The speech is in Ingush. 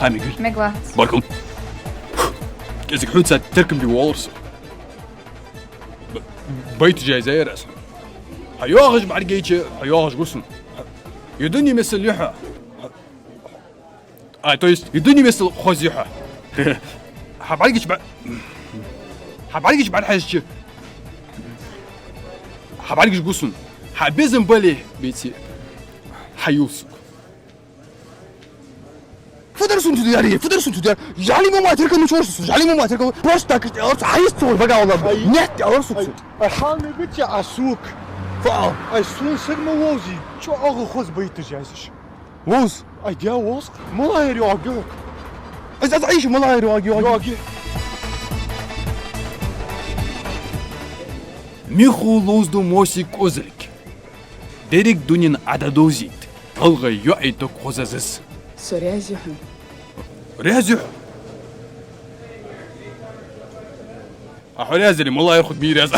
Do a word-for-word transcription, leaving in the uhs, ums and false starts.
Мегаш. Мегалац. Баркал. КӀезига хьоца теркам бе воаллар со. Б-, байташ язъяьяр аз. Хьо йоагӀаш бӀаргайча, хьо йоагӀаш гу сона. Ер дуне миссел я хьа. А, то есть, ер дуне миссел хоза я хьа. Хьа бӀаргаш бӀа-, хьа бӀаргаш бӀарахьежача, хьа бӀаргаш гу сона. Хьа безам бале а, беце а, хьайоал сога. Фу дар сона цу тӀа яр, фу дар сона цу тӀа яр? Жали ма ма теркал, ну чё ж, жали ма ма теркал. Просто так, аьлар цо, хьайоал сога, бага вала. Ай. Нет, аьлар цо. Ай, ай, хьал ма бицци, а, сук. Фу? Ай, сона саг ма вовзий, чӀоагӀа хоза байташ язъеш. Вовз. Ай, дя вовз. МалагӀа яр йоагӀа? Аз, аз Ӏайша, малагӀа яр йоагӀа? ЙоагӀа. Михо ловзаду Мосик кӀозилга. Деррига дунен Ӏа дӀадовзийт, гӀалгӀай йоӀий дог хоза еза. Со раьза я хьона. Раьза я хьо? А хьо раьза яле, малагӀа яр хургда мийра аз?